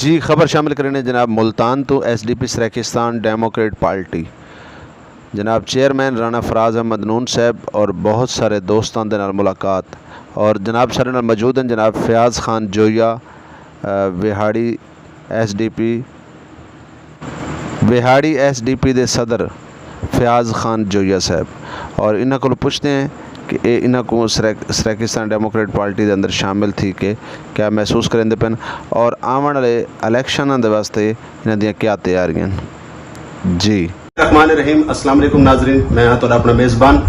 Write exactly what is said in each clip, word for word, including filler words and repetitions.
جی خبر شامل کرینے جناب ملتان تو S D P Saraikistan democrat party جناب چیئرمین رانا فراز احمد نون صاحب اور بہت سارے دوستاں دے نال ملاقات اور جناب سارے نال موجود ہیں جناب Fayyaz Khan Joya Vehari S D P Vehari S D P دے صدر فیاض خان جویا صاحب اور انہاں کولوں پچھدے ہیں کہ اے انہاں کوں سریکستان ڈیموکریٹ پارٹی دے اندر شامل تھی کے کیا محسوس کریندے پن اور آون والے الیکشناں دے واسطے انہاں دیاں کیا تیاریاں ہیں؟ جی۔ الرحمن الرحیم۔ السلام علیکم ناظرین، میں ہاں تہاڈا اپنا میزبان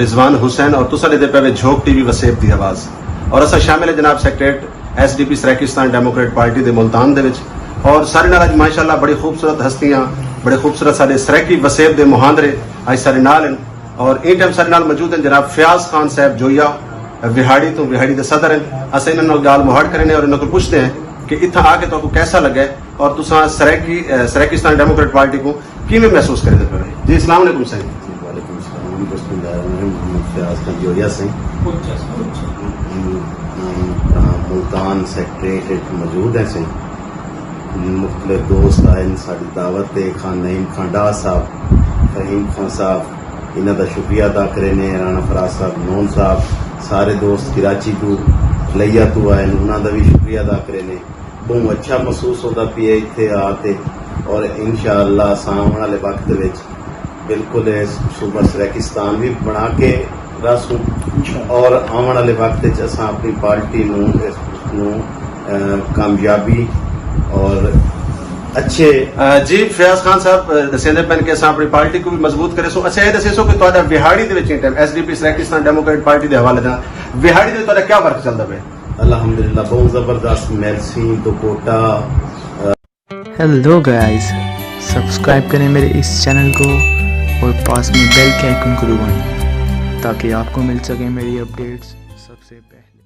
رضوان حسین اور تساں ڈیدے پے وے جھوک ٹی وی وسیب دی آواز اور اساں شامل ہیں جناب secret S D P Saraikistan democrat party دے ملتان دے وچ اور سارے نال اج ماشاءاللہ بڑی خوبصورت ہستیاں، بڑے خوبصورت ساڈے سرائیکی وسیب دے مہاندرے اج سارے نال ہیں اور این ٹائم سارے نال موجود ہیں جناب فیاض خان صاحب جویا وہاڑی تو وہاڑی دے صدر ہیں۔ اساں انہاں نال گال مہاڑ کرینے اور انہاں کو پوچھتے ہیں کہ اتھاں آ کے تو کو کیسا لگے اور تساں سرائیکی سرائیکستان ڈیموکریٹ پارٹی کو کیویں محسوس کریندے پے؟ جی السلام علیکم سائیں۔ جی وعلیکم السلام، بسم اللہ الرحمن الرحیم، محمد فیاض خان جویا سائیں۔ ملتان سیکریٹ موجود ہیں سائیں، مختلف دوست آئے ساڈی دعوت تے، خان نعیم خان ڈار صاحب، فہیم خان صاحب، انہاں دا شکریہ ادا کرینے، رانا فراز صاحب نون صاحب، سارے دوست کراچی تو لیا تو آئے انہاں دا بھی شکریہ ادا کرینے۔ بہوں اچھا محسوس ہوندا پیا اتھے آ تے اور انشاءاللہ اساں آون والے وقت وچ بالکل اے صوبہ سرائیکستان وی بنا کے رہسوں اور آون والے وقت وچ اساں اپنی پارٹی نوں اس نوں کامیابی اور اچھے۔ جی فیاض خان صاحب دسیندے پن کہ اساں اپنی پارٹی کو بھی مضبوط کرے سو۔ اچھا یہ دسے سو کہ تہاڈا وہاڑی دے which time S D P Saraikistan democrat party دے حوالے نال وہاڑی دے تہاڈا کیا ورک چلدا پے؟ الحمدللہ بہوں زبردست میلسی دوپوٹا۔ ہیلو گائز، سبسکرائب کریں میرے اس چینل کو اور پاس میں بیل کے آئیکن کو دبائیں تاکہ آپ کو مل سکیں میری اپڈیٹس سب سے پہلے۔